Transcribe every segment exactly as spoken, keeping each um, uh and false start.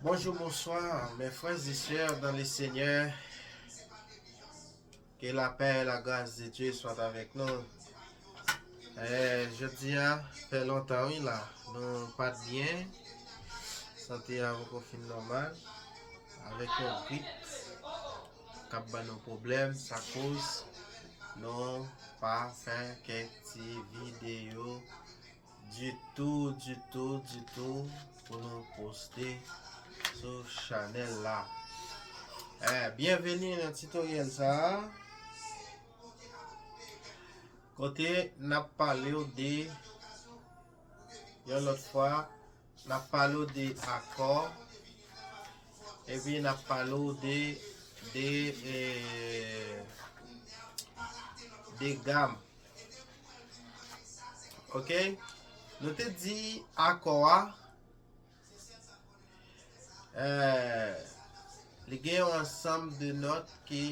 Bonjour, bonsoir, mes frères et sœurs dans le Seigneur. Que la paix et la grâce de Dieu soient avec nous. Eh, jodi a, fè lontan wi la, nou pa t byen, sante a poko fin nòmal, avèk yon grip k ap ban nou pwoblèm, sa koz nou pa fè kèk ti videyo ditou, ditou, ditou pou nou poste sou chanèl la. Eh, byenveni nan titoryèl sa a. Kote n ap pale w de, yon lòt fwa, n ap pale w de akò, epi n ap pale w de, de, eh, de gam. Ok? Nou te di akò a, eh, li gen yon ansanm de nòt ki,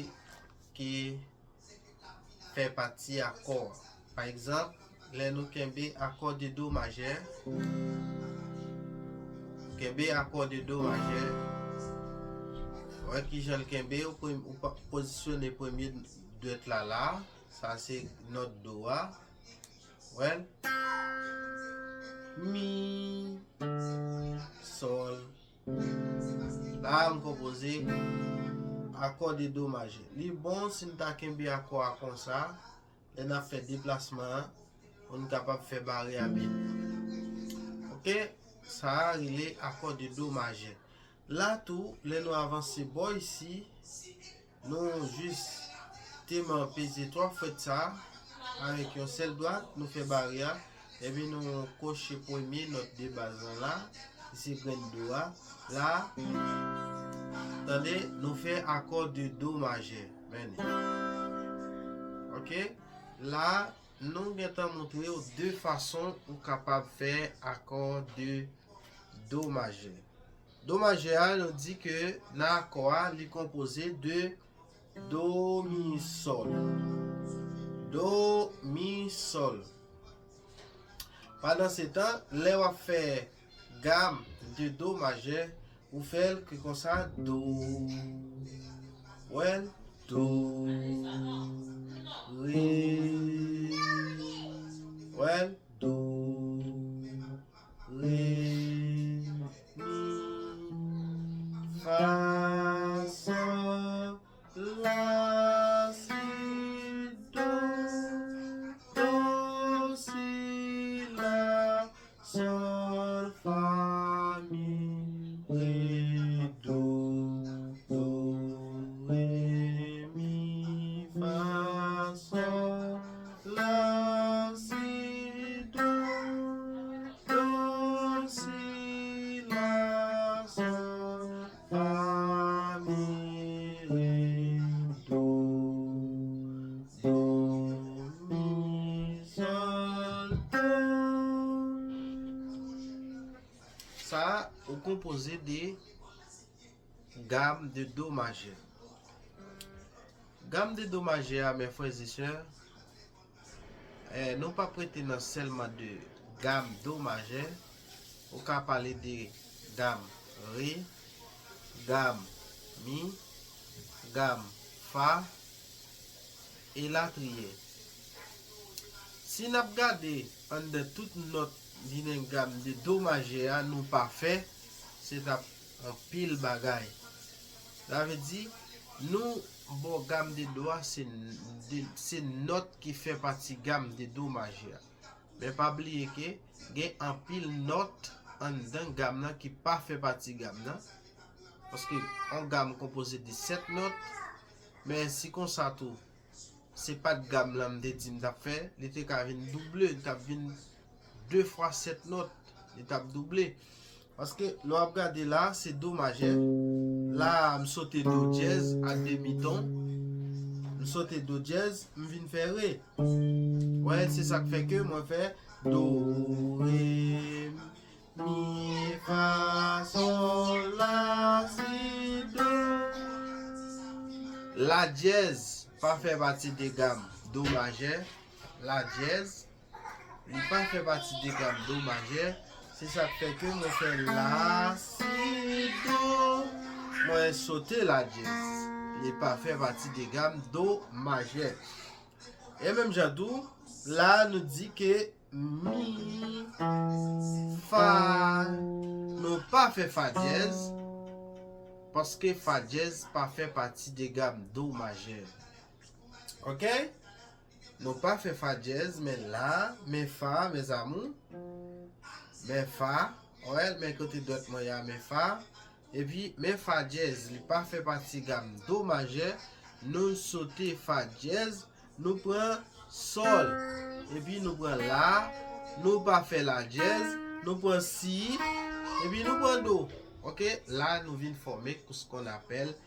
ki fè pati akò a. Pa egzanp, lè nou kenbe akò de do majè, kenbe akò de do majè, wè kijan l kenbe, ou, prem- ou pa- pozisyone premye dwèt la la, sa se nòt do a, wè l, mi, sòl, la a m konpoze akò de do majè. Li bon si n ta kenbe akò a konsa, lè n ap fè deplasman an, pou n kapab fè bare a byen. Ok? Sa a rele akò de do majè. La tou, lè nou avanse bò isi, nou jis teman peze twa frèt sa a, avèk yon sèl dwat, nou fè bare a, epi nou koche premye nòt de baz lan la, ki se grenn do a. La, tande, nou fè akò de do majè. Men li. Ok? La, nou gentan montre w de fason ou kapab fè akò de do majè. Do majè a, nou di ke nan akò a, li konpoze de do, mi, sòl. Do, mi, sòl. Pandansetan, lè w ap fè gam de do majè, ou fè l ke konsa, do, wè l, do, re, wè l, do, re, mi, fa, sòl, la, si, do, do, si, la, sòl, fa, mi, re, do, do, re, mi, fa, sòl, la, si, do, do, si, la, sòl, fa, mi, re, do, do, mi, sòl, do. Sa a, ou konpoze de gam de do majè. Gam de do majè a, mes frères et sœurs, eh, nou p ap rete nan sèlman de gam do majè. Ou ka pale de gam re, gam mi, gam fa, elatriye. Si n ap gade anndan tout nòt li nan gam de do majè a, nou pa fè, se t ap anpil bagay. Sa vle di, nou bò gam de do a, se, de- se nòt ki fè pati gam de do majè a. Men pa bliye ke gen anpil nòt anndan gam nan ki pa fè pati gam nan. Paske yon gam konpoze de sèt nòt. Men si konsa tou, se pa t gam lan m te di m t ap fè, li te ka vin double, li t ap vin de fwa sèt nòt, li t ap double. Paske lè w ap gade la, se do majè. La, m sote do dyèz a demi ton. M sote do dyèz, m vin fè re. Wè, se sa k fè ke mwen fè do, re, mi, fa, sòl, la, si, do. La dyèz pa fè pati de gam do majè. La dyèz, li pa fè pati de gam do majè. Se sa k fè ke mwen fè la, si, do. sote la dyèz. Li pa fè pati de gam do majè. E menm jan tou, la nou di ke mi, fa, nou pa fè fa dyèz, paske fa dyèz pa fè pati de gam do majè. Ok? Nou pa fè fa dyèz, men la, men fa, mes amours. Men fa, wè, men kote dwèt mwen ya, men fa. Epi, men fa dyèz, li pa fè pati gam do majè. Nou sote fa dyèz, nou pran sòl. Epi, nou pran la, nou pa fè la dyèz, nou pran si, epi nou pran do. Ok, la nou vin fòme ce qu'on appelle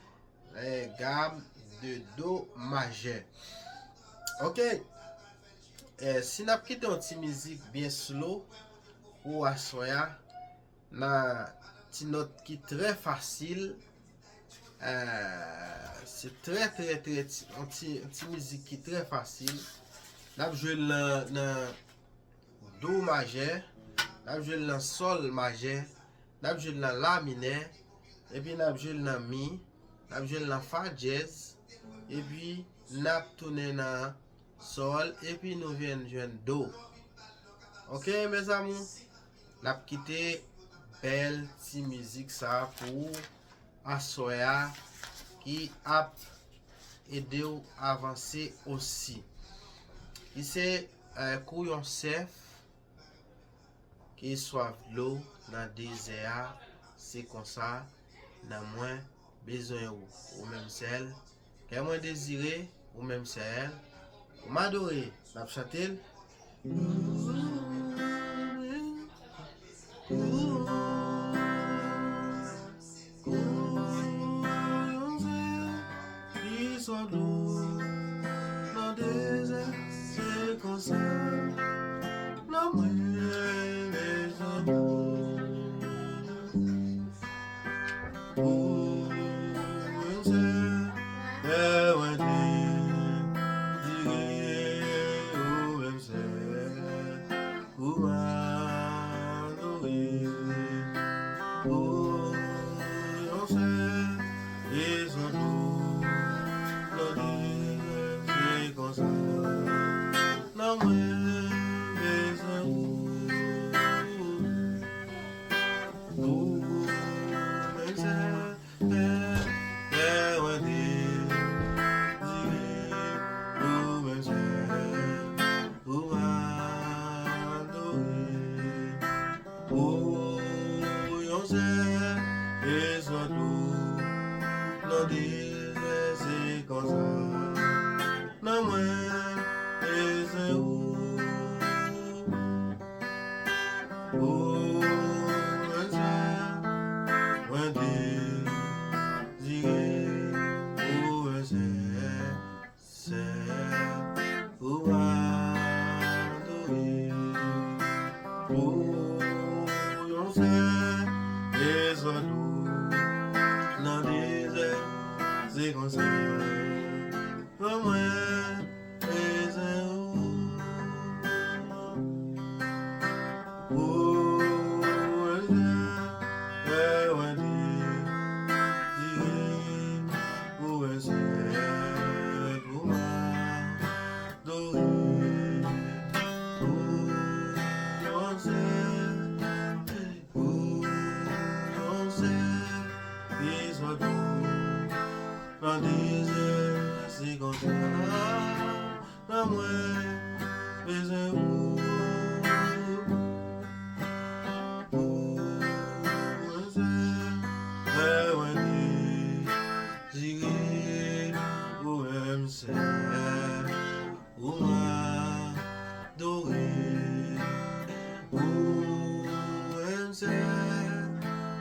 eh, gam de do majè. Ok. Eh, si n ap kite yon ti mizik byen slow pou aswè a, nan ti nòt ki trè fasil, eh, se trè, trè, trè ti, yon ti, yon ti mizik ki trè fasil. N ap jwe l nan, nan do majè, n ap jwe l nan sòl majè, n ap jwe l nan la minè, epi n ap jwe l nan mi, n ap jwe l nan fa dyèz, epi n ap tounen nan sòl, epi nou vin jwenn do. Ok, mes amours, n ap kite bèl ti mizik sa pou ou aswè a, ki ap ede w avanse osi. Li se, eh, kou yon sèf ki swaf dlo nan dezè a, se konsa nanm mwen bezwen ou, ou menm sèl. Kè mwen dezire ou menm sèl. Ou m adore, n ap chante l. Li sòt dlo nan dezè, se konsa nanm mwen bezwen ou. Ou menm sèl, lè mwen dezire ou menm sèl. Ou m adore. Ou yon sèl, e sòt dlo nan dezè, se konsa nanm mwen bezwen ou. Ou menm sèl, lè mwen dezire ou menm sèl, ou m adore. Ou yon sèl, e sòt dlo nan dezè, se konsa nanm mwen bezwen ou. Ou menm sèl, mwen dezire ou menm sèl, sèl, ou m adore. Ou yon sèl, e sòt dlo nan dezè, se konsa nanm mwen bezwen ou. Ou menm sèl, lè mwen dezire ou menm sèl, ou m adore. Ou yon sèl, ou yon sèl, e sòt dlo nan dezè, se konsa nanm mwen bezwen ou. Ou menm sèl, lè mwen dezire ou menm sèl, ou m adore. Ou menm sèl,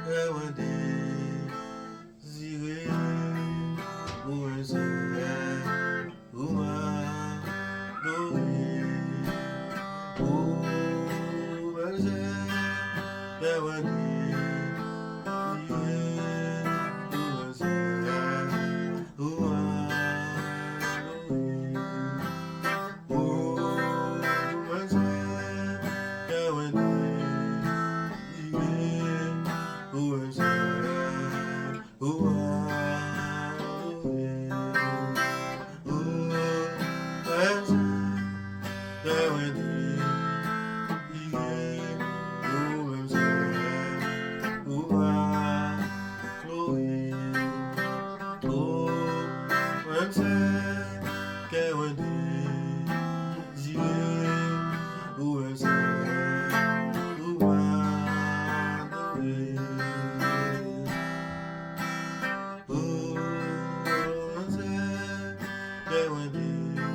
lè mwen dezire dezire ou menm sèl, ou m adore. Ou menm sèl, lè mwen dezire ou menm sèl, ou m adore. Ou menm sèl, lè mwen dezire ou menm sèl, ou m ou adore. O, mwen sèl kè mwen dezire, ou mwen sèl ou adore. O, mwen sèl kè mwen dezire,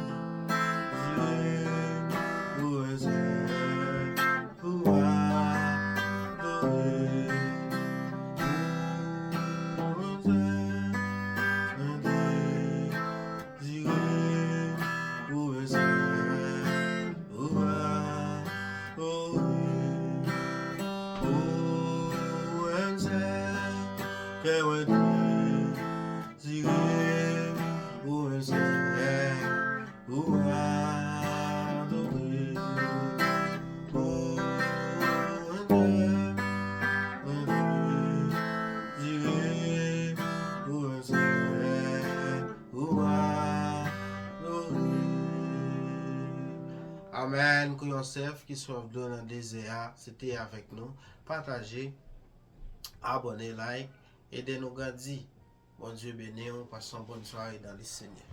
ou mwen sèl ou adore. Ou mwen sèl mwen dezire, ou mwen sèl ou adore. O, mwen sèl kè mwen dezire, ou mwen sèl ou adore. O, mwen sèl mwen dezire, ou mwen sèl ou adore. Amèn. Kou yon sèf ki swaf dlo nan dezè a, se te avèk nou. Pataje, abòne, like, ede nou grandi. Bondye beni w, pase yon bòn sware dans le Seigneur.